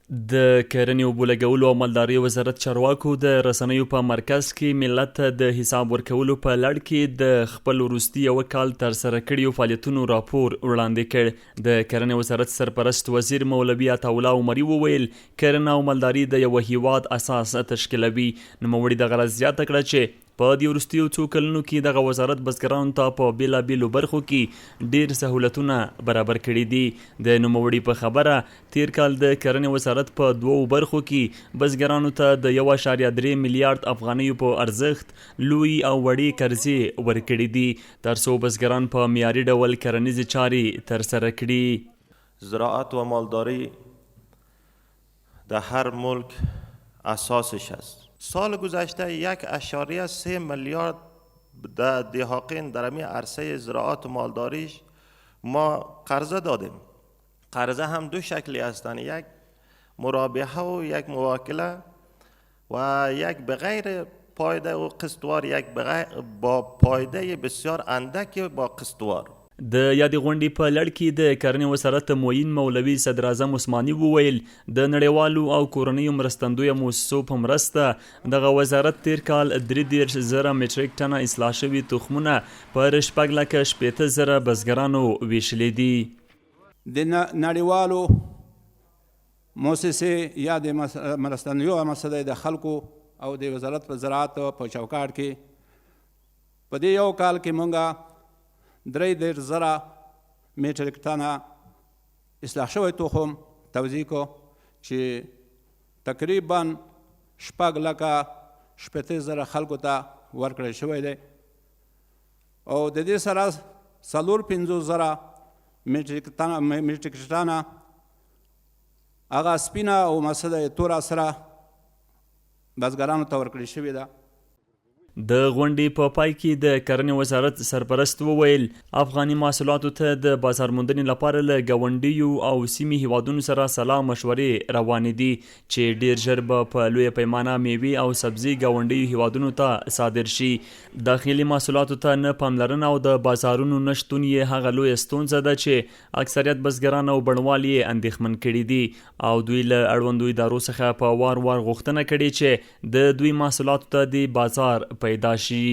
د کرنې، اوبولګولو او مالدارۍ وزارت چارواکو د رسنیو په مرکز کې ملت ته د حساب ورکولو په لړ کې د خپل وروستي یوه کال ترسره کړیو فعالیتونو راپور وړاندې کړ. د کرنې وزارت سرپرست وزیر مولوي عطاالله عمري وویل، کرنه او مالداري د یوه هیواد اساس تشکیلوي. نوموړي دغه راز زیاته کړه چې په دې وروستیو څو کلونو کې دغه وزارت بزګرانو ته په بېلابېلو برخو کې ډېر سهولتونه برابر کړي دي. د نوموړي په خبره، تېر کال د کرنې وزارت په دوو برخو کې بزګرانو ته د یو اعشاریه درې میلیارد افغانیو په ارزښت لوی او وړې قرضې ورکړي دي، ترڅو بزګران په معیاري ډول کرنیزې چارې ترسره کړي. زراعت و مالداری در هر ملک اساسش است. سال گذشته یک اعشاریه سه میلیارد در دهاقین در امی عرصه زراعت و مالداریش ما قرضه دادیم. قرضه هم دو شکلی هستند، یک مرابحه و یک مواکله و یک بغیر پایده و قسطوار، یک بغیر با پایده بسیار اندک با قسطوار. د یادې غونډې په لړ کې د کرنې وزارت معین مولوي صدراعظم عثماني وویل، د نړیوالو او کورنیو مرستندویه موسسو په مرسته دغه وزارت تېر کال 33 زره مټریک ټنه اصلاح شوي تخمونه پر 6,60,000 بزګرانو وېشلي دي. د نړیوالو موسسې یا د مرستندویه موسسې د خلکو او د وزارت په زراعت په چوکاټ کې په دې یو کال کې مونږه 33 زره میټریک ټنه اصلاح شوی تخم توزیع کو چې تقریبا 6,60,000 خلکو ته ورکړل شوی دی او د دې سره 54 زره میټریک ټنه هغه سپینه او مسده توره سره بزګرانو ته ورکړل شوې ده. د غونډې په پای کې د کرنې وزارت سرپرست وویل، افغاني محصولاتو ته د بازار موندنې لپاره له ګاونډیو او سیمې هېوادونو سره سلا مشورې روانې دي چې ډېر ژر به په لویه پیمانه میوې او سبزي ګاونډیو هېوادونو ته صادر شي. داخلي محصولاتو ته نه پاملرنه او د بازارونو نه شتون یې هغه لویه ستونزه ده چې اکثریت بزګران او بڼوال یې اندېښمن کړي دي او دوی له اړوندو ادارو څخه په وار وار غوښتنه کړې چې د دوی محصولاتو ته دې بازار پیدا شي.